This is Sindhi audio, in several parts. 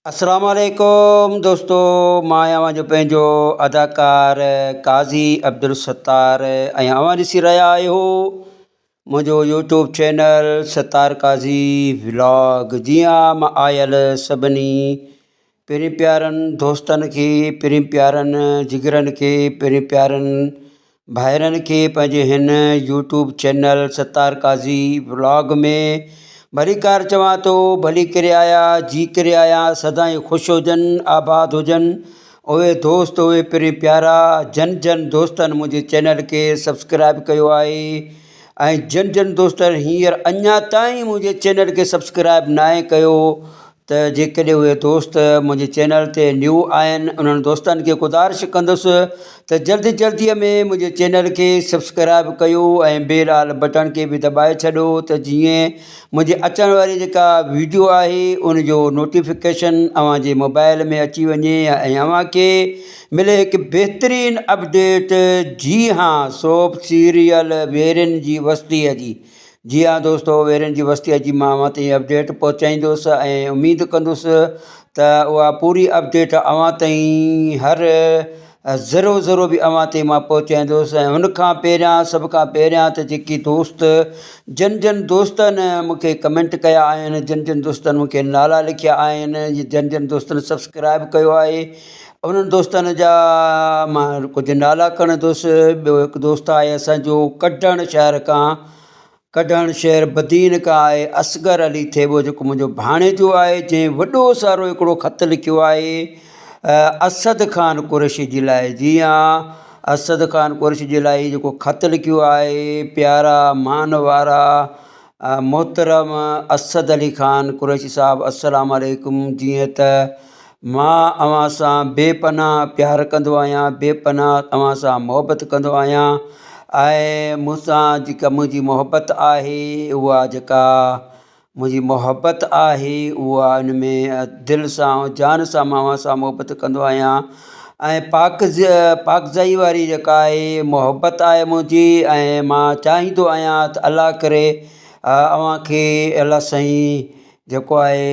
السلام عليڪم دوستو مان آهيان اوهان جو پنهنجو اداڪار قاضي عبدالستار ۽ اوهان ڏسي رهيا آهيو منهنجو YouTube channel Sattar Qazi vlog. جي ها مان آيل سڀني پرين پيارن دوستن کي، پرين پيارن جگرن کي، پرين پيارن ڀائرن کي پنهنجي هن YouTube channel Sattar Qazi vlog ۾ ڀليڪار چوان ٿو. ڀلي ڪري آيا جي ڪري آيا، سدائين خوش هجن آباد هجن اهي دوست اهي پرين پيارا جن جن دوستن منهنجي چينل کي سبسڪرائب ڪيو آهي ۽ جن جن دوستن هينئر اڃا تائين منهنجي چينل کي سبسڪرائب ناهي ڪيو ته جيڪڏهن اهي دوست منهنجي چينل تي نيو آهن انهن دوستن کي گذارش ڪندس ته جلدي جلدي ۾ منهنجي چينل کي سبسڪرائب ڪيو ۽ بيل آل بٽڻ کي به دٻائي ڇڏو ته جيئن منهنجي اچڻ واري جيڪا ويڊيو آهي ان جو نوٽيفڪيشن اوهان جي موبائل ۾ اچي وڃي ۽ اوهان کي ملي هڪ بهترين اپڊيٽ. جي ها سوپ سيريل ويرين جي وستيء جي. جي ها دوستو ويرين جي وستيء جي مان اوهان تائين اپڊيٽ پهچائيندس ۽ اميد ڪندس ته اها پوري اپڊيٽ اوهان تائين هر ذرو ذرو به اوهان تائين مان پهچائيندس ۽ ان کان پهريان سڀ کان پهريان ته جيڪي دوست جن جن دوستن مون کي ڪمينٽ ڪيا آهن، جن جن دوستن مون کي نالا لکيا آهن، جن جن دوستن سبسڪرائب ڪيو آهي انهن دوستن جا مان ڪجهه نالا کڻندس. ٻيو هڪ دوست آهي اسانجو ڪڍڻ شهر کان، ڪڍڻ شهر بدين کان آهي اصغر علي ٿيٻو جيڪو منهنجو ڀاڻيجو آهي، جنهن وڏو سارو هڪڙو خط لکيو آهي اسد خان قريشي جي لاء. جي ها اسد خان قريشي جي لاء هي جيڪو خط لکيو آهي پيارا مان وارا محترم اسد علي خان قريشي صاحب السلام عليڪم. جيئن ته مان اوهان سان بي پناهه پيار ڪندو آهيان، بي پناهه اوهان سان محبت ڪندو آهيان ۽ مون سان جيڪا منهنجي محبت آهي اها جيڪا منهنجي محبت آهي اها ان ۾ دل سان ۽ جان سان مان اوهان سان محبت ڪندو آهيان ۽ پاڪ پاڪزائي واري جيڪا آهي محبت آهي منهنجي ۽ مان چاهيندو آهيان ته الله ڪري اوهان کي الله سائين جيڪو آهي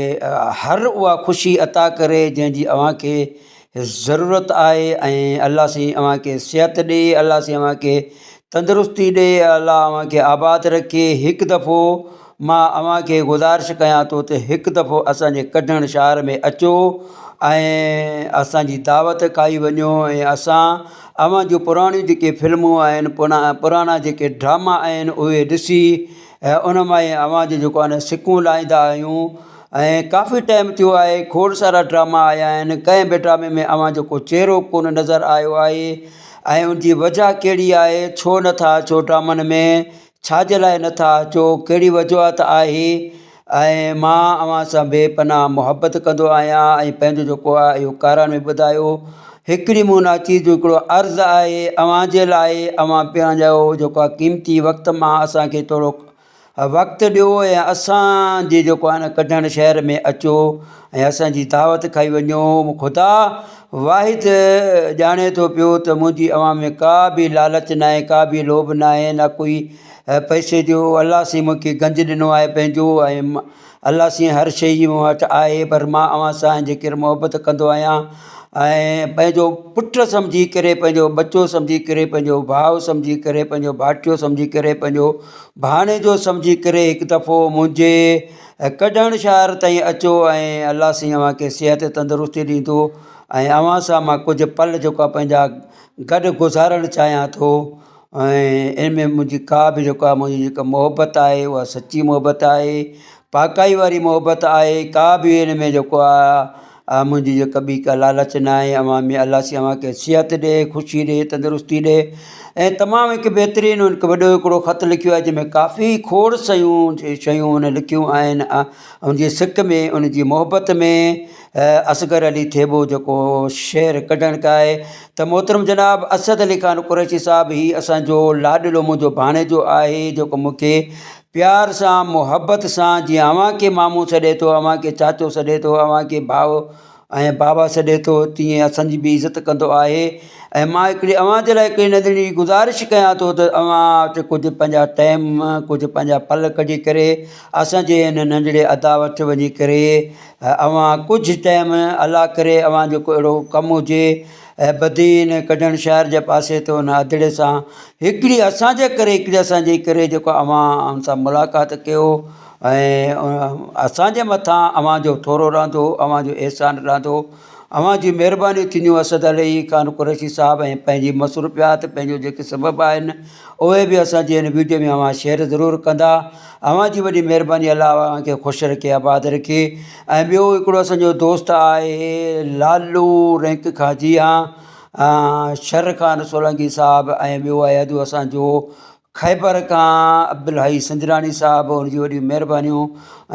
هر اها خوشي عطا ڪري جنهن جي اوهان کي ضرورت آهي ۽ الله سائين اوهان کي صحت ڏي، الله سائين اوهان کي تندرستي ڏي، الله اوهان کي آباد رکي. هڪ دفعو مان اوهان کي گذارش ڪيان ٿو ته هڪ دفعو اسان جي ڪڍڻ شهر ۾ اچو ۽ اسان جي دعوت کائي وڃو ۽ اسان اوهان جون پراڻيون جيڪي فلمون آهن پراڻا جيڪي ڊراما آهن اهي ڏسي ۽ ان مان ئي اوهان جو جيڪو آهي نه سڪون لاهيندا آهيون ۽ ڪافي ٽائيم ٿيو آهي کوڙ سارا ڊراما آيا آهن ڪنهن به ڊرامي ۾ اوهان جو ڪو چهرو ڪونه نظر آيو آهي ۽ ان جي وجهه ڪهڙي آهي ڇو نٿا اچو ڊرامن ۾ ڇا جي لاء نٿا اچو ڪهڙي وجوهات آهي ۽ مان اوهان سان بي پناهه محبت ڪندو آهيان ۽ پنهنجو جيڪو آهي اهو ڪارڻ به ٻڌايو. هڪڙي مون ناچيز جو هڪڙو عرض آهي اوهان جي لاء اوهان پنهنجو جيڪو آهي قيمتي وقت مان اسان کي ٿورو وقت ڏيو ۽ اسان جي جيڪو آهي نه ڪڍڻ شهر ۾ اچو ۽ اسان جي دعوت کائي وڃو. خدا واحد ڄاڻي ٿو پيو ته منهنجي اوهان ۾ ڪا به لالچ ناهي ڪا به لوڀ ناهي نه ڪوئي پئسي جو الله سائين مون کي گنج ڏنو آهي پنهنجو ۽ الله سائين هر شيء جي مون وٽ آهي پر مان اوهان سان جي ڪري محبت ڪندو آهيان ۽ پنهنجو پٽ سمجهي ڪري پنهنجو ٻچو سمجهي ڪري پنهنجو ڀاء سمجهي ڪري پنهنجو ڀائٽيو سمجهي ڪري پنهنجو ڀاڻيجو سمجهي ڪري هڪ دفعو منهنجي ڪڍڻ شهر تائين اچو ۽ الله سائين اوهان کي صحت تندرستي ڏيندو ۽ اوهان سان مان ڪجهه پل جيڪو آهي پنهنجا گڏ گذارڻ چاهيان ٿو. ۽ ان ۾ منهنجي ڪا به جيڪا منهنجي جيڪا محبت آهي اها سچي محبت آهي پاڪائي واري محبت آهي ڪا به ان ۾ جيڪو آهي منهنجي جيڪا ٻي ڪا لالچ نه آهي اوهان ۾ الله سائين اوهان کي صحت ڏي خوشي ڏي تندرستي ڏي ۽ تمام هڪ بهترين هڪ وڏو هڪڙو خط لکيو آهي جنهن ۾ ڪافي کوڙ شيون شيون هن لکيون آهن ان جي سڪ ۾ ان جي محبت ۾ اصغر علي ٿيٻو جيڪو شعر ڪڍڻ ڪا آهي ته محترم جناب اسد علي خان قريشي صاحب هي اسان جو لاڏلو منهنجو ڀاڻيجو آهي جيڪو مون کي پيار سان محبت سان جيئن اوهان کي مامو سڏي ٿو اوهان کي چاچو سڏي ٿو اوهان کي ڀاء ۽ بابا سڏي ٿو تيئن اسان جي به عزت ڪندو آهي ۽ مان هڪڙي اوهان جي لاء هڪڙي ننڍڙي گذارش ڪيان ٿو ته اوهان وٽ ڪجهه پنهنجا ٽائيم ڪجهه پنهنجا پل ڪڍي ڪري اسان جي هن ننڍڙي ادا وٽ وڃي ڪري اوهان ڪجهه ٽائيم الله ڪري اوهان جو ڪو اهڙو ڪم هجي ۽ بدين ڪڍڻ شهر جي پاسي تي ان ادڙي سان هڪڙي اسان جي ڪري هڪڙي اسان جي ڪري جيڪو اوهان ان سان ملاقات ڪيو ۽ اسان جي مٿان اوهان جو ٿورو رهندو اوهان جو احسان رهندو اوهان جون مهربانيون ٿينديون اسد علي خان قريشي صاحب ۽ پنهنجي مصروفيات پنهنجو جيڪي سبب آهن اهي به اسان جي هن ويڊيو ۾ اوهان شيئر ضرور ڪندا اوهان جي وڏي مهرباني الله اوهان کي خوش رکي آباد رکي ۽ ٻيو هڪڙو اسان جو دوست آهي لالو رينڪ کان جي ها شر خان سولنگي صاحب ۽ ٻيو آهي ادو اسان جو خيبر کان عبدالحئي سنجراڻي صاحب ان جون وڏيون مهربانيون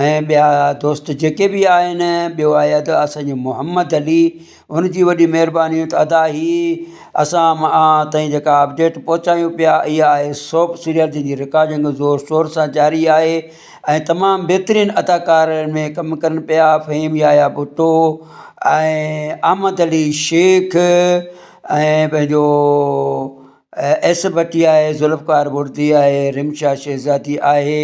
۽ ٻيا دوست جيڪي به آهن ٻيو آهي ته اسانجو محمد علي ان جي وڏي مهرباني ته ادا هي اسان تائين جيڪا اپڊيٽ پهچايون پيا اها آهي سوپ سيريل جنهن جي رڪارڊنگ زور شور سان جاري آهي ۽ تمام بهترين اداڪار ۾ ڪم ڪن پيا فهيم يحيٰ ڀٽو ۽ احمد علي شيخ ۽ پنهنجو ايس ڀٽي آهي، ذوالفقار بڙدي آهي، رمشا شهزادي آهي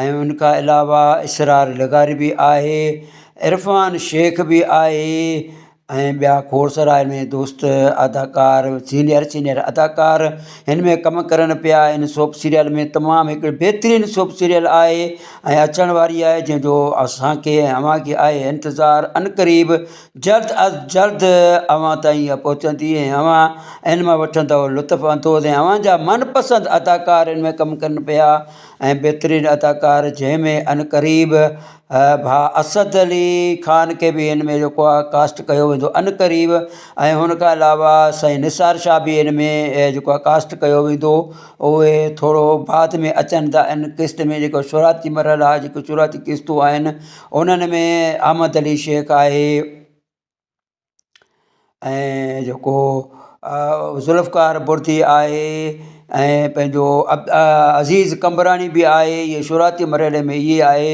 ۽ ان کان علاوه اسرار لغاري به آهي، عرفان شيخ به آهي ۽ ٻيا کوڙ سارا هن ۾ دوست اداڪار سينئر سينئر اداڪار هن ۾ ڪم ڪرن پيا هن سوپ سيريل ۾ تمام هڪ بهترين سوپ سيريل آهي ۽ اچڻ واري آهي جنهن جو اسان کي ۽ اوهان کي آهي انتظار عنقريب جلد از جلد اوهان تائين اها پهچندي ۽ اوهان ان مان وٺندؤ لطف اندوز ۽ اوهان جا من پسند اداڪار ان ۾ ڪم ڪن پيا ۽ بهترين اداڪار جنهن ۾ عنقريب ڀاء اسد علي خان کي به ان ۾ جيڪو آهي ڪاسٽ ڪيو ويندو عنقريب ۽ هن کان علاوه سائين نثار شاهه به ان ۾ جيڪو آهي ڪاسٽ ڪيو ويندو اهي ٿورو بعد ۾ اچن ٿا ان قسط ۾ جيڪو شروعاتي مرحلا جيڪي شروعاتي قسطون آهن انهن ۾ احمد علي شيخ آهي ۽ جيڪو ذوالفقار بڙدي آهي ۽ پنهنجو عزيز قمبراڻي به آهي اهي شروعاتي مرحلي ۾ اهي آهي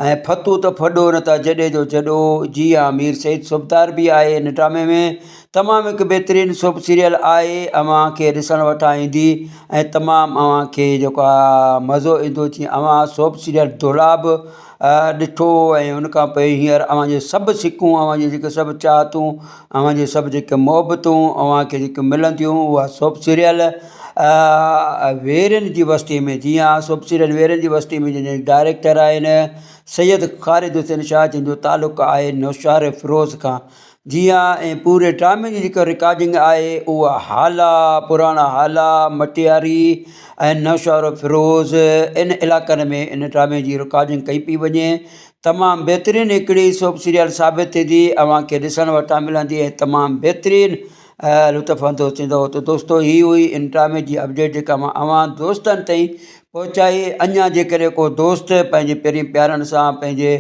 ۽ ڦتو ته ڦڏو نه ته جڏي جو جڏو جي ها مير سعيد صوبدار به آهي هن ڊرامي ۾ تمام هڪ بهترين سوپ سيريل آهي اوهان کي ڏسڻ وٽان ايندي ۽ تمام اوهان کي جيڪو آهي مزو ايندو جيئن اوهان سوپ سيريل دولاب ڏٺو ۽ ان کان پوء هينئر اوهان جون سڀ سڪون اوهان جون جيڪي سڀ چاهتون اوهان جون سڀ جيڪي محبتون اوهان کي جيڪي ملنديون اها سوپ سيريل ويرين جي وستي ۾ جي ها سوپ سيريل ويرين جي وستي ۾ جنهن جا ڊائريڪٽر آهن سيد خالد حسين شاهه جنهن جو تعلق آهي نوشهروفيروز کان جي ها ۽ پوري ڊرامي جي جيڪا رڪارڊنگ آهي اها هالا پراڻا هالا مٽياري ۽ نوشهروفيروز ان علائقن ۾ ان ڊرامي جي رڪارڊنگ ڪئي پئي وڃي تمام بهترين هڪڙي سوپ سيريل ثابت ٿيندي اوهان کي ڏسڻ وٽان ملندي ۽ تمام بهترين لطف اندوز ٿيندو ته دوستو هي هئي ان ڊرامي جي اپڊيٽ جيڪا مان اوهان دوستن تائين پهچائي اڃا جيڪڏهن ڪو دوست پنهنجي پرين پيارن سان پنهنجي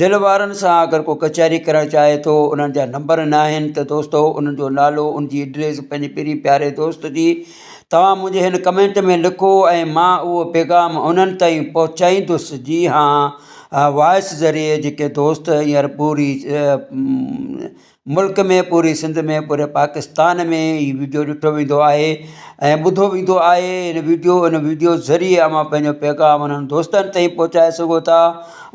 دل وارن سان اگر ڪو ڪچهري ڪرڻ چاهي ٿو انهن جا نمبر نه آهن ته دوستو انهن جو نالو ان جي ايڊريس پنهنجي پرين پياري دوست جي توهان منهنجي هن ڪمينٽ ۾ لکو ۽ مان اهو پيغام انهن تائين پهچائيندس جي ها وائس ذريعي جيڪي دوست هينئر پوري ملڪ ۾ پوري سنڌ ۾ پوري پاڪستان ۾ هي وڊيو ڏٺو ويندو آهي ۽ ٻڌو ويندو آهي هن وڊيو ان وڊيو ذريعي اوهان پنهنجو پيغام انهن دوستن تائين پهچائي سگهو ٿا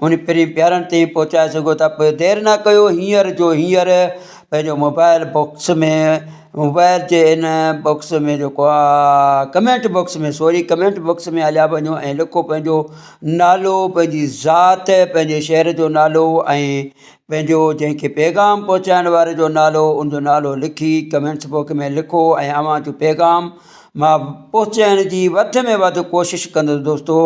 ان پرين پيارن تائين پهچائي سگهو ٿا پوء دير نه ڪيو هينئر جو هينئر پنهنجو موبائل باڪس ۾ موبائل جي ان باڪس ۾ جيڪو آهي comment box ۾ sorry comment box ۾ هليا وڃو ۽ لکو پنهنجو نالو پنهنجي ذات پنهنجي شهر جو نالو ۽ پنهنجو جنهن کي پيغام پهچائڻ واري جو نالو ان جو نالو لکي ڪمينٽس باڪس ۾ لکو ۽ اوهان جو پيغام مان پهچائڻ جي وڌ ۾ وڌ ڪوشش ڪندس دوستو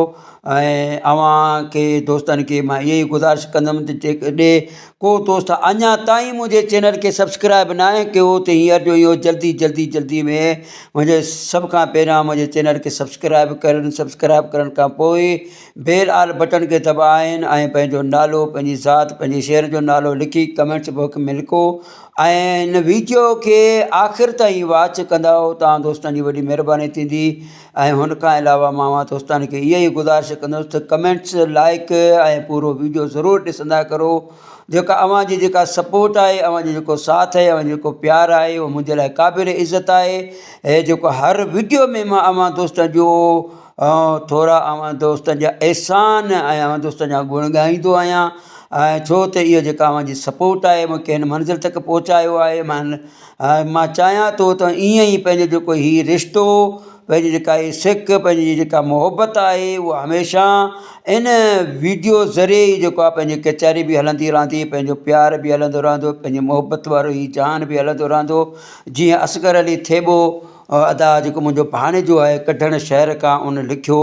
۽ اوهان کي دوستن کي مان اها ئي گذارش ڪندم ته جيڪڏهن ڪو دوست اڃا تائين منهنجي چينل کي سبسڪرائب ناهي ڪيو ته هينئر جو اهو جلدي جلدي جلدي ۾ منهنجي سڀ کان پهريان منهنجي چينل کي سبسڪرائب ڪرن سبسڪرائب ڪرڻ کان پوء بيل آل بٽڻ کي دٻائين ۽ پنهنجو نالو پنهنجي ذات پنهنجي شهر جو نالو لکي ڪمينٽس باڪس ۾ لکو ۽ هن ويڊيو کي آخر تائين واچ ڪندؤ توهان دوستن جي وڏي مهرباني ٿيندي ۽ هن کان علاوه مان اوهان دوستن کي اها ئي گذارش ڪندس ته ڪمينٽس لائڪ ۽ پورو ويڊيو ضرور ڏسندا ڪرو. جيڪا اوهان جي جيڪا سپورٽ آهي اوهان جو جيڪو ساٿ آهي اوهان جو جيڪو پيار آهي اهو منهنجي لاء قابل عزت آهي ۽ جيڪو هر وڊيو ۾ مان اوهان دوستن جو ٿورا اوهان دوستن جا احسان ۽ اوهان دوستن جا گڻ ڳائيندو آهيان ۽ ڇو ته اهو جيڪا اوهان جي سپورٽ آهي مون کي هن منزل تڪ پهچايو آهي مان مان چاهيان ٿو ته ائين ئي پنهنجو جيڪو هي رشتو پنهنجي جيڪا هي سڪ پنهنجي جيڪا محبت آهي اها هميشه ان ويڊيو ذريعي ئي جيڪو آهي پنهنجي ڪچهري به هلندي رهندي پنهنجو پيار به هلندو رهندو پنهنجي محبت وارو هي جهان به هلندو رهندو جيئن اصغر علي ٿيٻو ادا جيڪو منهنجو ڀاڻيجو آهي ڪڍڻ شهر کان ان لکيو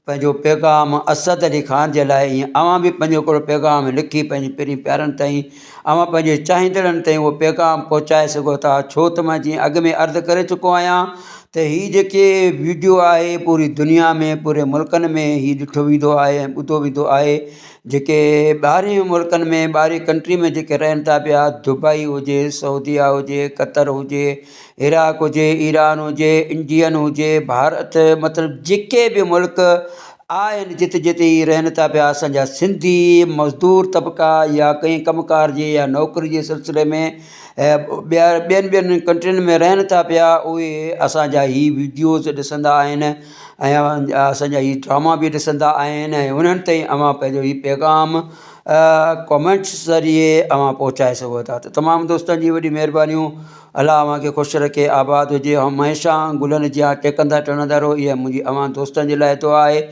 پنهنجو پيغام اسد علي خان جي لاء ائين اوهان به پنهنجو هڪڙو پيغام لکي پنهنجي پرين پيارن تائين اوهان پنهنجي چاهيندڙن تائين اهو پيغام پهچائي سگهو ٿا ڇو ته مان جيئن اڳ ۾ عرض ڪري چڪو آهيان ته هي جيڪي ويڊيو آهي پوري دنيا ۾ پوري ملڪن ۾ هي ڏٺو ويندو آهي ۽ ٻڌو ويندو آهي جيڪي ٻاهرين ملڪن ۾ ٻاهرين ڪنٽري ۾ جيڪي رهن ٿا پيا دبئي هجي سعوديه هجي قطر هجي عراق هجي، ايران هجي، انڊين هجي، ڀارت مطلب جيڪي به ملڪ آهن جتي جتي هي رهن ٿا پيا اسان جا سنڌي مزدور طبقا يا ڪنهن ڪم ڪار جي يا نوڪري جي سلسلي ۾ ٻيا ٻين ٻين ڪنٽرين ۾ رهن ٿا پيا اهي اسان جا هي وڊيوز ڏسندا آهن ۽ اسان جا هي ڊراما به ڏسندا آهن ۽ انهن تائين اوهان پنهنجو هي پيغام ڪمينٽس ذريعي اوهان پهچائي سگهو ٿا ته تمام دوستن جي وڏي مهربانيون الله اوهان کي خوش رکي آباد هجي هميشه گلن جيان ٽهڪندا ٽڙندا رهو اها منهنجي اوهان دوستن جي لاء دعا آهي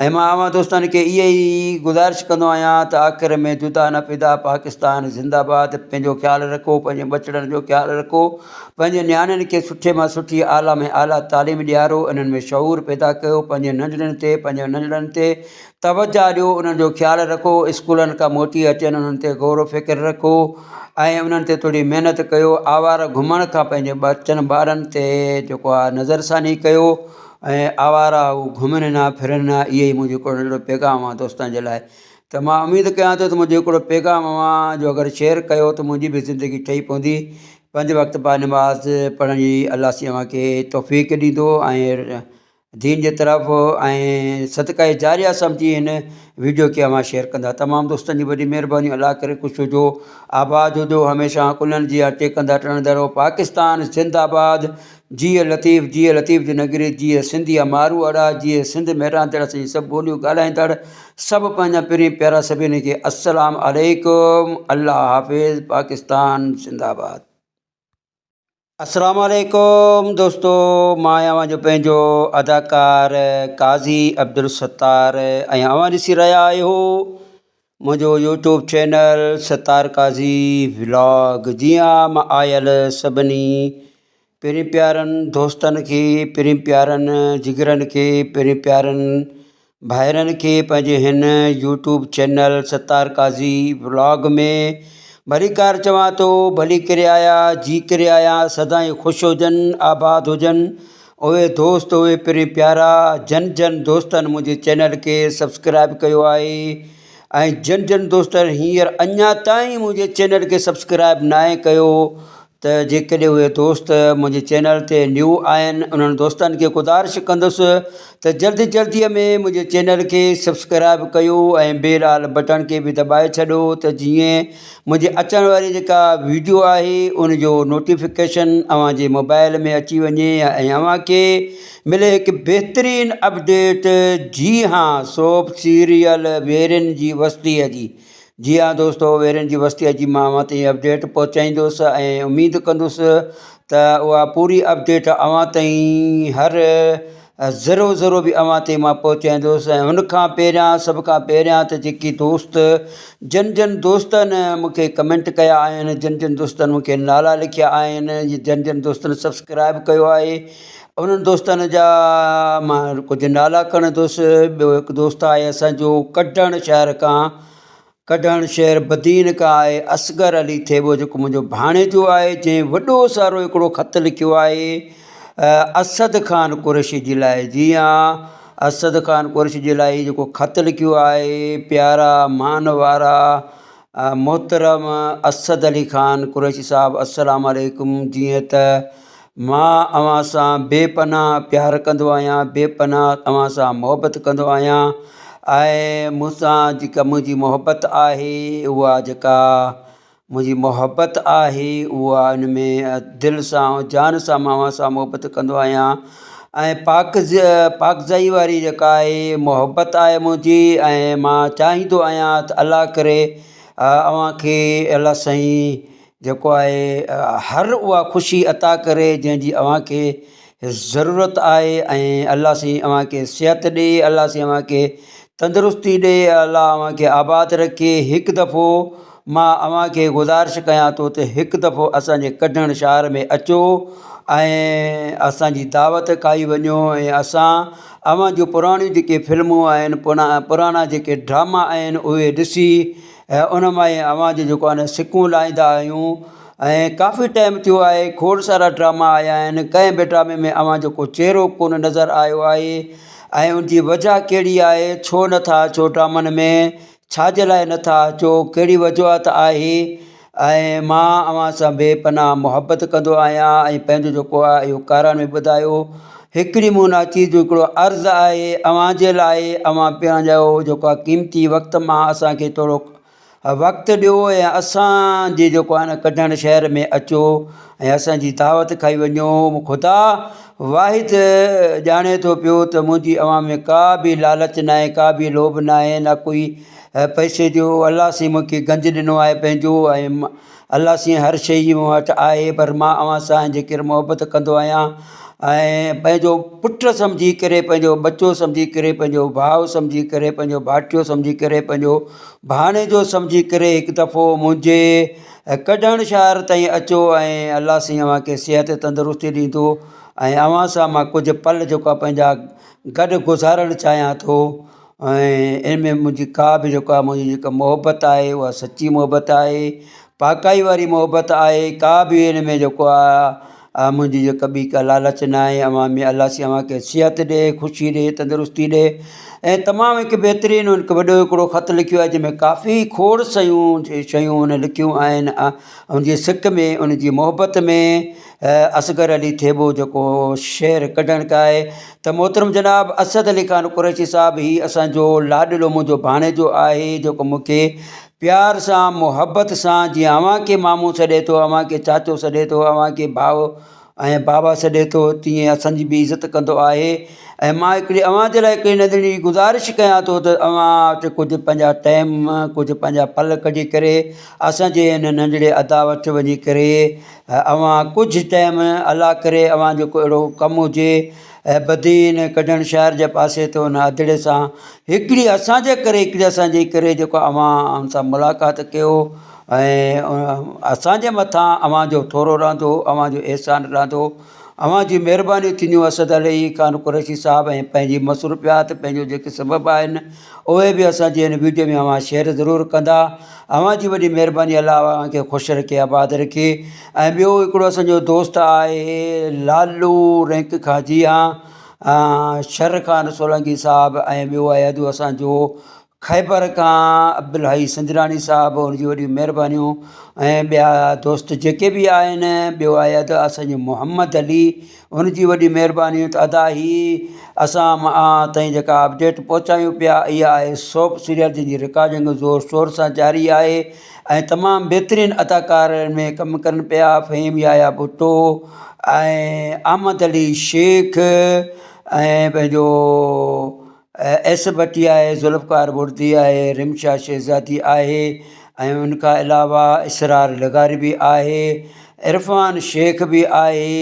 ۽ مان اوهان دوستن کي اها ئي گذارش ڪندو آهيان ته آخر ۾ جدا نه فدا پاڪستان زنده باد پنهنجو خيال رکو پنهنجي ٻچڙن جو خيال رکو پنهنجي نياڻين کي سٺي مان سٺي اعليٰ ۾ اعليٰ تعليم ڏيارو انهن ۾ شعور پيدا ڪيو پنهنجي ننڍڙين تي پنهنجي ننڍڙن تي توجه ڏيو انهن جو خيال رکو اسڪولن کان موٽي اچن انهن تي غور و فڪر رکو ۽ انهن تي ٿوري محنت ڪيو آواره گهمڻ کان پنهنجي ٻچن ٻارن تي جيڪو آهي نظر ثاني ڪيو ۽ آواره هو گهمن نه ڦرن نه اهي ئي منهنجو هڪڙو ننڍڙو پيغام آهي دوستن جي لاء ته مان اميد ڪيان ٿو ته منهنجو هڪڙو پيغام اوهان جو اگر شيئر ڪيو ته منهنجي به زندگي ٺهي پوندي پنج وقت با نماز پڙهڻ جي الله سائين اوهان کي توفيق ڏيندو ۽ دين جي طرف ۽ صدقه جاريه سمجهي هن ويڊيو کي اوهان شيئر ڪندا تمام دوستن جي وڏي مهرباني الله ڪري خوش هجو آباد هجو هميشه ڪلن جي اٽي ڪندا ٽڻندا رهو پاڪستان زنده آباد جيئي لطيف جيئي لطيف جي نگري جيئي سنڌي ماروئڙا جيئي سنڌ مهراندڙ اسان جي سڀ ٻوليون ڳالهائيندڙ سڀ پنهنجا پرين پيارا سڀني کي السلام عليڪم الله حافظ پاڪستان زنده آباد. السلام عليڪم دوستو مان آهيان اوهان جو پنهنجو اداڪار قاضي عبدالستار ۽ اوهان ڏسي رهيا آهيو منهنجو YouTube channel Sattar Qazi vlog جي ها مان آيل سڀني پرين پيارن دوستن کي پرين پيارن جگرن کي پرين پيارن ڀائرن کي پنهنجي هن YouTube channel Sattar Qazi vlog ۾ ڀليڪار چوان ٿو ڀلي ڪري آيا جي ڪري آيا سدائين خوش هجن آباد هجن اهي دوست اهي پرين پيارا جن جن دوستن منهنجي چينل کي سبسڪرائب ڪيو آهي ۽ جن جن دوستن هينئر اڃا تائين منهنجي چينل کي سبسڪرائب ناهي ڪيو ته جيڪڏهن اهي دوست منهنجي چينل تي نيو آهن انهن دوستن کي گذارش ڪندس ته جلدي جلدي ۾ منهنجي چينل کي سبسڪرائب ڪيو ۽ بيل آل بٽڻ کي به دٻائي ڇڏو ته جيئن منهنجي اچڻ واري جيڪا ويڊيو آهي ان جو نوٽيفڪيشن اوهان جي موبائل ۾ اچي وڃي ۽ اوهان کي ملي هڪ بهترين اپڊيٽ جي ها سوپ سيريل ويرين جي وستيء جي جي ها دوستو ويرين جي وستيء جي مان اوهان تائين اپڊيٽ پهچائيندس ۽ اميد ڪندس ته اها پوري اپڊيٽ اوهان تائين هر ذرو ذرو به اوهان تائين مان پهچائيندس ۽ ان کان پهريان سڀ کان پهريان ته جيڪي دوست جن جن دوستن مون کي ڪمينٽ ڪيا آهن جن جن دوستن مون کي نالا لکيا آهن جن جن دوستن سبسڪرائب ڪيو آهي انهن دوستن جا مان ڪجهه نالا کڻندس ٻيو هڪ دوست آهي اسانجو ڪڍڻ شهر کان ڪڍڻ شهر بدين کان آهي اصغر علي ٿيٻو جيڪو منهنجو ڀاڻيجو آهي جنهن وڏو سارو هڪڙو خط لکيو آهي اسد خان قريشي جي لاء جي ها اسد خان قريشي جي لاء جيڪو خط لکيو آهي پيارا مان وارا محترم اسد علي خان قريشي صاحب السلام عليڪم جيئن ته مان اوهان سان بي پناهه پيار ڪندو آهيان بي پناهه اوهان سان محبت ڪندو آهيان. ۽ مون سان جيڪا منهنجي محبت آهي اها جيڪا منهنجي محبت آهي اها ان ۾ دل سان ۽ جان سان مان اوهان سان محبت ڪندو آهيان ۽ پاڪ پاڪزائي واري جيڪا آهي محبت آهي منهنجي ۽ مان چاهيندو آهيان ته الله ڪري اوهان کي الله سائين جيڪو آهي هر اها خوشي عطا ڪري جنهن جي اوهان کي ضرورت آهي ۽ الله سائين اوهان کي صحت ڏي الله سائين اوهان کي تندرستي ڏي الله اوهان کي آباد رکي هڪ دفعو مان اوهان کي گذارش ڪيان ٿو ته هڪ دفعو اسانجي ڪڍڻ شهر ۾ اچو ۽ اسانجي دعوت کائي وڃو ۽ اسان اوهان جون پراڻيون جيڪي فلمون آهن پراڻا جيڪي ڊراما آهن اهي ڏسي ۽ ان مان ئي اوهان جو جيڪو آهي نه سڪون لاهيندا آهيون ۽ ڪافي ٽائيم ٿيو آهي کوڙ سارا ڊراما آيا آهن ڪنهن به ڊرامي ۾ اوهان جو ڪو چهرو ڪونه نظر آيو آهي ۽ ان جي وجهه ڪهڙي آهي ڇو نٿا اچو ڊرامن ۾ ڇا جي لاء نٿا اچو ڪهڙي وجوهات آهي ۽ مان اوهان سان بي پناهه محبت ڪندو آهيان ۽ پنهنجو جيڪو آهي اهو ڪارڻ به ٻڌايو هڪڙي مون ناچيز جو هڪڙو عرض آهي اوهان جي لاء اوهان پنهنجو جيڪو آهي قيمتي وقت مان اسان کي ٿورو وقت ڏيو ۽ اسان جي جيڪو آهي نه ڪڍڻ شهر ۾ اچو ۽ اسان جي دعوت کائي وڃو خدا واحد ڄاڻي ٿو پيو ته منهنجي اوهان ۾ ڪا به لالچ ناهي ڪا به لوڀ ناهي نه ڪوئي پئسي جو الله سائين مون کي گنج ڏنو آهي پنهنجو ۽ الله سائين هر شيء جي مون وٽ آهي پر مان اوهان سان جي ڪري محبت ڪندو آهيان ۽ پنهنجو پٽ سمجهي ڪري پنهنجو ٻچو سمجهي ڪري پنهنجو ڀاء سمجهي ڪري پنهنجو ڀائٽيو سمجهي ڪري پنهنجو ڀاڻيجو سمجهي ڪري هڪ دفعو منهنجي ڪڍڻ شهر تائين اچو ۽ الله سائين اوهان کي صحت تندرستي ڏيندو ۽ اوهان سان مان ڪجهه پل جيڪو آهي پنهنجا گڏ گذارڻ چاهيان ٿو ۽ ان ۾ منهنجي ڪا به جيڪا منهنجي جيڪا محبت آهي اها سچي محبت آهي پاڪائي واري محبت آهي ڪا به ان ۾ جيڪو آهي منهنجي جيڪا ٻي ڪا لالچ نه آهي اوهان ۾ الله سائين اوهان کي صحت ڏي خوشي ڏي تندرستي ڏي ۽ تمام هڪ بهترين هڪ وڏو هڪڙو خط لکيو آهي جنهن ۾ ڪافي کوڙ شيون شيون هن لکيون آهن ان جي سڪ ۾ ان جي محبت ۾ اصغر علي ٿيٻو جيڪو شعر ڪڍڻ ڪا آهي ته محترم جناب اسد علي خان قريشي صاحب هي اسان جو لاڏلو منهنجو ڀاڻيجو آهي جيڪو مون کي پيار سان محبت سان جيئن اوهان کي مامو سڏي ٿو اوهان کي چاچو سڏي ٿو اوهان کي ڀاء ۽ بابا سڏي ٿو تيئن اسان جي به عزت ڪندو آهي ۽ مان هڪڙي اوهان جي لاء هڪڙي ننڍڙي گذارش ڪيان ٿو ته اوهان وٽ ڪجهه پنهنجا ٽائيم ڪجهه پنهنجا پل ڪڍي ڪري اسان جي هن ننڍڙي ادا وٽ وڃي ڪري اوهان ڪجهه ٽائيم الله ڪري اوهان جو ڪو اهڙو ڪم هجي بدين ڪڍڻ شهر جي پاسي ته ان ادڙي سان هڪڙي اسان جي ڪري هڪڙي اسان جي ڪري جيڪو اوهان ان سان ملاقات ڪيو ۽ اسان جي مٿان اوهان جو ٿورو رهندو اوهان جو احسان رهندو اوهان جي مهرباني ٿينديون اسد علي خان قريشي صاحب ۽ پنهنجي مصروفيات پنهنجو جيڪي سبب آهن اهي به اسان جي هن ويڊيو ۾ اوهان شيئر ضرور ڪندا اوهان جي وڏي مهرباني الله اوهان کي خوش رکي آباد رکي ۽ ٻيو هڪڙو اسان جو دوست آهي لالو رينڪ کان جي هان شر خان سولنگي صاحب ۽ ٻيو آهي ادو اسان جو خيبر کان عبدالحئي سنجراڻي صاحب ان جون وڏيون مهربانيون ۽ ٻيا دوست جيڪي به آهن ٻيو آهي ادو اسان جو محمد علي ان جي وڏي مهرباني ته ادا هي اسان تائين جيڪا اپڊيٽ پهچايون پيا اها آهي سوپ سيريل جنهن جي رڪارڊنگ زور شور سان جاري آهي ۽ تمام بهترين اداڪار ان ۾ ڪم ڪن پيا فهيم يحيٰ ڀٽو ۽ احمد علي شيخ ۽ پنهنجو ايس ڀٽي آهي، ذوالفقار بڙدي آهي، رمشا شهزادي آهي ۽ ان کان علاوه اسرار لغاري به آهي، عرفان شيخ به آهي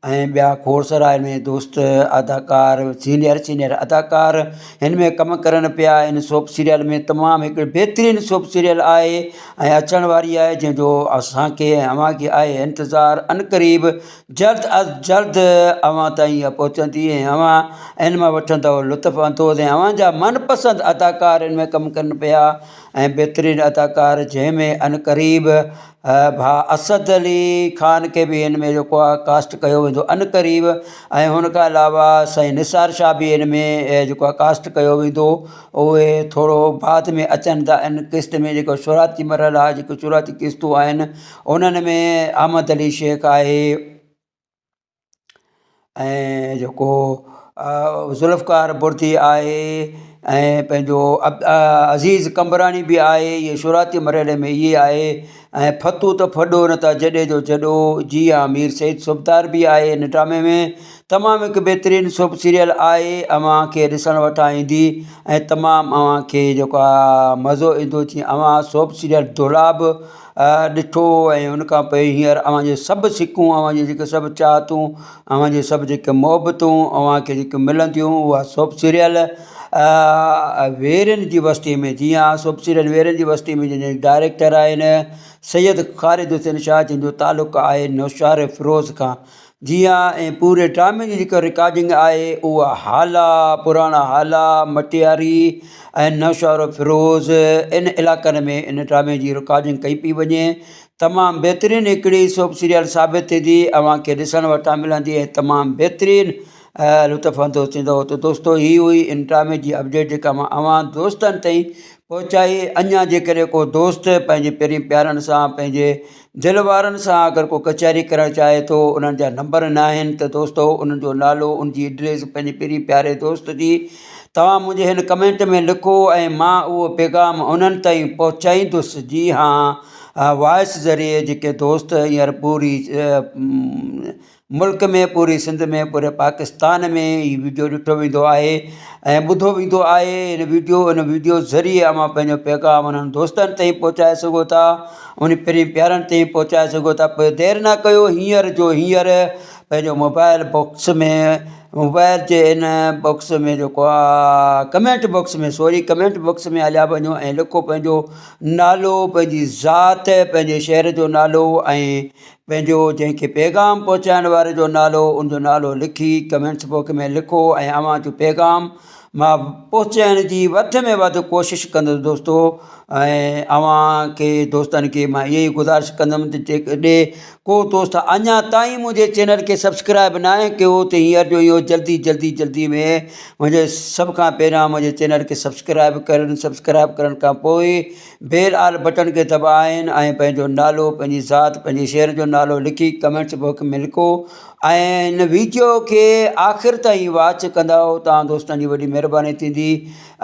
۽ ٻيا کوڙ سارا هن ۾ دوست اداڪار سينئر سينئر اداڪار هن ۾ ڪم ڪرن پيا هن سوپ سيريل ۾ تمام هڪ بهترين سوپ سيريل آهي ۽ اچڻ واري آهي جنهن جو اسان کي ۽ اوهان کي آهي انتظار عنقريب جلد از جلد اوهان تائين اها پهچندي ۽ اوهان ان مان وٺندؤ لطف اندوز ۽ اوهان جا من پسند اداڪار ان ۾ ڪم ڪن پيا ۽ بهترين اداڪار جنهن ۾ عنقريب ڀاء اسد علي خان کي به ان ۾ جيڪو آهي ڪاسٽ ڪيو ويندو عنقريب ۽ هن کان علاوه سائين نثار شاهه به ان ۾ جيڪو آهي ڪاسٽ ڪيو ويندو اهي ٿورو بعد ۾ اچن ٿا ان قسط ۾ جيڪو شروعاتي مرحلا جيڪي شروعاتي قسطون آهن انهن ۾ احمد علي شيخ آهي ۽ جيڪو ذوالفقار بڙدي آهي ۽ پنهنجو عزيز قمبراڻي به آهي اهي شروعاتي مرحلي ۾ اهي آهي ۽ ڦتو ته ڦڏو نه ته جڏي جو جڏو جي ها مير سعيد صوبدار به آهي ان ڊرامي ۾ تمام هڪ بهترين سوپ سيريل آهي اوهان کي ڏسڻ وٽان ايندي ۽ تمام اوهان کي جيڪو آهي مزو ايندو جيئن اوهان سوپ سيريل دولاب ڏٺو ۽ ان کان پوء هينئر اوهان جي سڀ سڪون اوهان جي جيڪي سڀ چاهتون اوهان جي سڀ جيڪي محبتون اوهان کي جيڪي ملنديون اها سوپ سيريل ويرين جي وستي ۾ جي ها سوپ سيريل ويرين جي وستي ۾ جنهن جا ڊائريڪٽر آهن سيد خالد حسين شاهه جنهن جو تعلق آهي نوشهروفيروز کان جي ها ۽ پوري ڊرامي جي جيڪا رڪارڊنگ آهي اها هالا پراڻا هالا مٽياري ۽ نوشهروفيروز ان علائقن ۾ ان ڊرامي جي رڪارڊنگ ڪئي پئي وڃي تمام بهترين هڪڙي سوپ سيريل ثابت ٿيندي اوهان کي ڏسڻ وٽان ملندي ۽ تمام بهترين لطف اندوز ٿيندو ته دوستو هي هئي ان ڊرامي جي اپڊيٽ جيڪا مان اوهان دوستن تائين پهچائي اڃا جيڪڏهن ڪو دوست پنهنجي پرين پيارن سان پنهنجي دل وارن سان اگر ڪو ڪچهري ڪرڻ چاهي ٿو انهن جا نمبر نه آهن ته دوستو انهن جو نالو ان جي ايڊريس پنهنجي پرين پياري دوست جي توهان منهنجي هن ڪمينٽ ۾ لکو ۽ مان اهو پيغام انهن تائين پهچائيندس جي ها وائس ذريعي جيڪي دوست هينئر پوري ملڪ ۾ پوري سنڌ ۾ پوري پاڪستان ۾ هي وڊيو ڏٺو ويندو آهي ۽ ٻڌو ويندو آهي هن وڊيو ان وڊيو ذريعي اوهان پنهنجو پيغام انهن دوستن تائين پهچائي سگهو ٿا ان پرين پيارن تائين پهچائي سگهو ٿا پوء دير نه ڪيو هينئر جو هينئر پنهنجو موبائل باڪس ۾ موبائل جي ان باڪس ۾ جيڪو آهي comment box ۾ sorry comment box ۾ هليا وڃو ۽ لکو پنهنجو نالو پنهنجي ذات پنهنجي شهر جو نالو ۽ پنهنجو جنهن کي پيغام پهچائڻ واري جو نالو ان جو نالو لکي ڪمينٽس باڪس ۾ لکو ۽ اوهان جو پيغام مان پهچائڻ جي وڌ ۾ وڌ ڪوشش ڪندس دوستو ۽ اوهان کي دوستن کي مان اها ئي گذارش ڪندم ته جيڪڏهن ڪو دوست اڃا تائين منهنجي چينل کي سبسڪرائب ناهي ڪيو ته هينئر جو اهو جلدي جلدي جلدي ۾ منهنجي سڀ کان پهريان منهنجي چينل کي سبسڪرائب ڪرن سبسڪرائب ڪرڻ کان پوء بيل آل بٽڻ کي دٻائين ۽ پنهنجو نالو پنهنجي ذات پنهنجي شهر جو نالو لکي ڪمينٽس باڪس ۾ لکو ۽ هن ويڊيو کي آخر تائين واچ ڪندؤ توهان دوستن جي وڏي مهرباني ٿيندي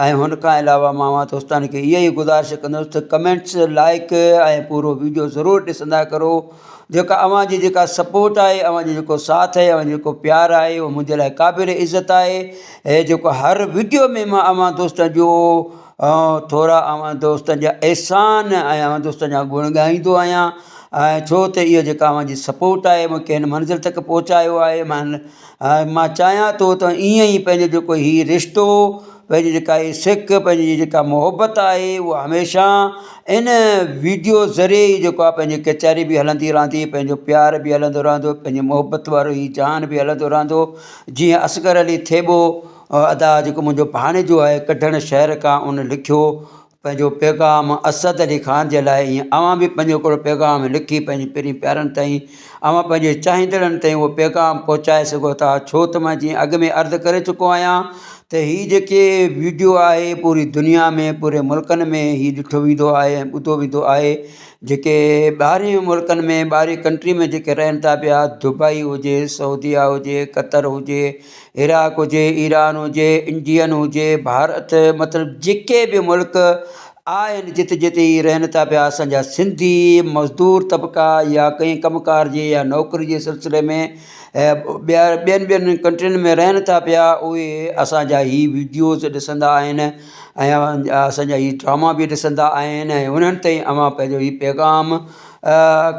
۽ هن کان علاوه مان اوهان دوستن کي اها ئي گذارش ڪندس ته ڪمينٽس لائڪ ۽ پورو ويڊيو ضرور ڏسندا ڪرو جيڪا اوهان جي جيڪا سپورٽ آهي اوهان جو جيڪو ساٿ آهي اوهان جو جيڪو پيار آهي اهو منهنجي لاء قابل عزت آهي ۽ جيڪو هر ويڊيو ۾ مان اوهان دوستن جو ٿورا اوهان دوستن جا احسان ۽ اوهان دوستن جا گڻ ڳائيندو آهيان ۽ ڇو ته اهو جيڪا اوهان جي سپورٽ آهي مون کي هن منزل تڪ پهچايو آهي مان مان چاهيان ٿو ته ائين ئي پنهنجو جيڪو هي رشتو پنهنجي جيڪا هي سڪ پنهنجي جيڪا محبت آهي اها هميشه ان ويڊيو ذريعي ئي جيڪو آهي پنهنجي ڪچهري به هلندي رهندي پنهنجو پيار به هلندو رهندو پنهنجي محبت وارو هي جهان به هلندو رهندو جيئن اصغر علي ٿيٻو ادا جيڪو منهنجو ڀاڻيجو آهي ڪڍڻ شهر کان ان لکيو پنهنجو پيغام اسد علي خان جي لاء ائين اوهان به پنهنجو هڪڙو پيغام لکي پنهنجي پرين پيارن تائين اوهان پنهنجي چاهيندڙن تائين اهو پيغام پهچائي سگهو ٿا ڇو ته مان جيئن اڳ ۾ عرض ڪري چڪو آهيان ته هي جيڪي ويڊيو آهي پوري دنيا ۾ پوري ملڪن ۾ هي ڏٺو ويندو آهي ۽ ٻڌو ويندو آهي جيڪي ٻاهرين ملڪن ۾ ٻاهرين ڪنٽري ۾ جيڪي رهن ٿا پيا دبئي هجي سعوديه هجي قطر هجي عراق هجي، ايران هجي، انڊين هجي، ڀارت مطلب جيڪي به ملڪ آهن جتي جتي هي رهن ٿا پيا اسان جا سنڌي مزدور طبقا يا ڪنهن ڪم ڪار جي يا نوڪري جي سلسلي ۾ ٻيا ٻين ٻين ڪنٽرين ۾ رهن ٿا پيا اهي اسان جا هي وڊيوز ڏسندا آهن ۽ اسان جا هي ڊراما به ڏسندا آهن ۽ انهن تائين اوهان پنهنجو هي پيغام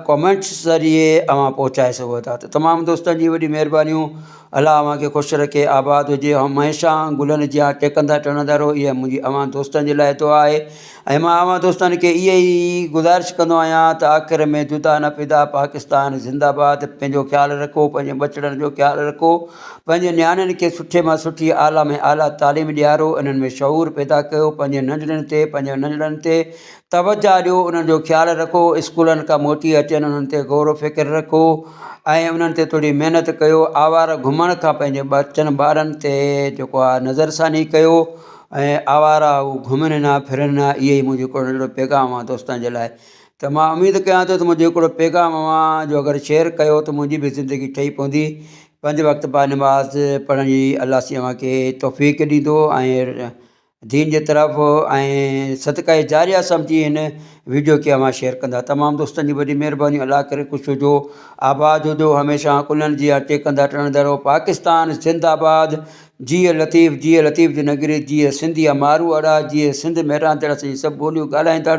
ڪمينٽس ذريعي اوهان پهچائي سگهو ٿا ته تمام دوستن جي وڏي مهربانيون الله اوهان کي خوش رکي آباد هجي هميشه گلن جيان ٽهڪندا ٽڙندا رهو اها منهنجي اوهان دوستن جي لاء دعا آهي ۽ مان اوهان دوستن کي اها ئي گذارش ڪندو آهيان ته آخر ۾ جدا نه فدا پاڪستان زنده باد پنهنجو خيال رکو پنهنجي ٻچڙن جو خيال رکو پنهنجي نياڻين کي سٺي مان سٺي اعليٰ ۾ اعليٰ تعليم ڏيارو انهن ۾ شعور پيدا ڪيو پنهنجي ننڍڙين تي پنهنجي ننڍڙن تي توجه ڏيو، انهن جو خيال رکو، اسڪولن کان موٽي اچن انهن تي غور و فڪر رکو ۽ انهن تي ٿوري محنت ڪيو، آواره گهمڻ کان پنهنجي ٻچن ٻارن تي جيڪو آهي نظر ثاني ڪيو ۽ آواره هو گهمن نه ڦرن نه اهو ئي منهنجو هڪڙو ننڍڙو پيغام آهي دوستن جي لاء ته مان اميد ڪيان ٿو ته منهنجو هڪڙو پيغام اوهان جو اگر شيئر ڪيو ته منهنجي به زندگي ٺهي پوندي پنج وقت با نماز پڙهڻ جي الله سائين اوهان کي توفيق ڏيندو ۽ دين جي طرف ۽ صدقه جاريه سمجهي هن ويڊيو کي اوهان شيئر ڪندا تمام دوستن جي وڏي مهرباني الله ڪري خوش هجو آباد هجو هميشه ڪلن جي ٽيڪندا ٽڻندا رهو پاڪستان زنده آباد جيئي لطيف جيئي لطيف جي نگري جيئي سنڌي ماروئڙا جيئي سنڌ مهراندڙ اسان جي سڀ ٻوليون ڳالهائيندڙ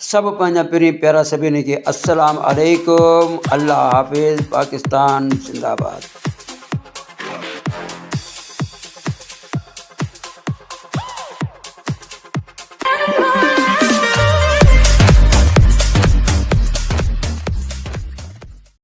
سڀ پنهنجا پرين پيارا سڀني کي السلام عليڪم الله حافظ پاڪستان زنده آباد.